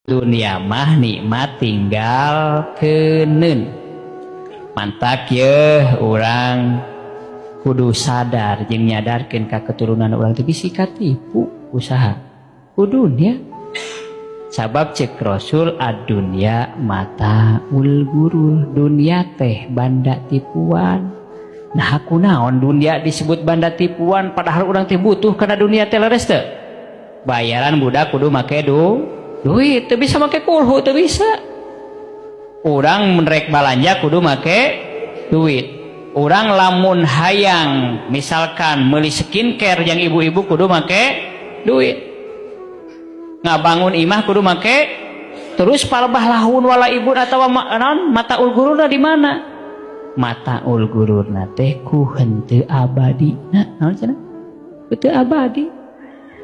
Dunia mah nikmat tinggal kenen. Mantak ye urang kudu sadar jeung nyadarkeun ka keturunan urang teh bisi katipu usaha ku dunia. Sabab cek Rasul, ad-dunya mataul gurur, dunia teh banda tipuan. Nah, aku naon dunia disebut banda tipuan, padahal urang teh butuh karena dunia teh, leres teu? Bayaran budak kudu make duit, teu bisa make kulhu, teu bisa. Urang rek balanja kudu make duit. Urang lamun hayang misalkan meuli skincare yang ibu-ibu kudu make duit. Ngabangun imah kudu make. Terus palebah lahun wala ibu atau naon, mataul gururna di mana? Mataul gururna teh ku henteu abadi. Nah, naon cenah? Henteu abadi.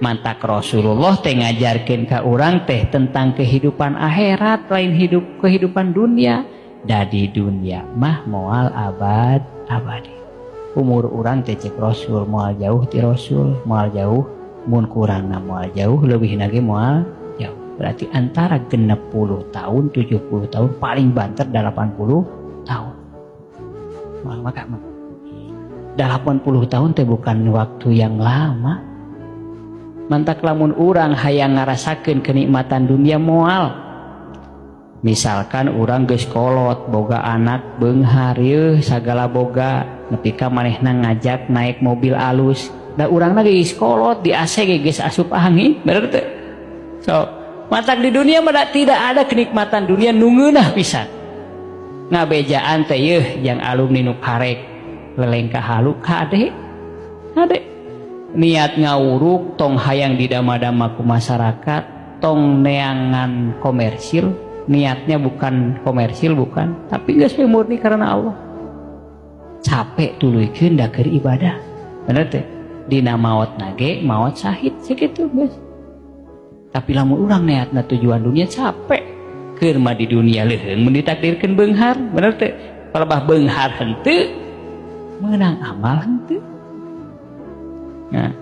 Mantak Rasulullah teh ngajarkeun ka urang teh tentang kehidupan akhirat, lain hidup kehidupan dunia. Da di dunia mah moal abad abadi. Umur urang teh cek Rasul moal jauh ti Rasul, moal jauh mun kurangna moal jauh, lebih lagi moal jauh. Berarti antara 60 tahun, 70 tahun, paling banter 80 tahun. Maka 80 tahun teh bukan waktu yang lama. Mantak lamun urang hayang ngarasakeun kenikmatan dunia moal. Misalkan urang geus kolot, boga anak beunghar yeuh, sagala boga, nepi ka manehna ngajak naik mobil alus. Da urangna geus kolot, di AC ge geus asup angin, bener teu? So, matak di dunia mah tidak ada kenikmatan dunia nu ngeunah pisan. Ngabejaan teh yeuh yang alumni nu karek lelengka halu kade. Kade. Niat ngawuruk tong hayang didama-dama ku masyarakat, tong neangan komersil, niatnya bukan komersil bukan, tapi geus we murni karena Allah. Capek tuluykeun da keur ibadah. Bener teh? Dina maot nage maot sahid segitu guys. Tapi lamun urang niatna tujuan dunia, capek. Keur mah di dunia leuheung mun ditakdirkeun beunghar, bener teh? Palebah beunghar henteu, meunang amal henteu. Nah,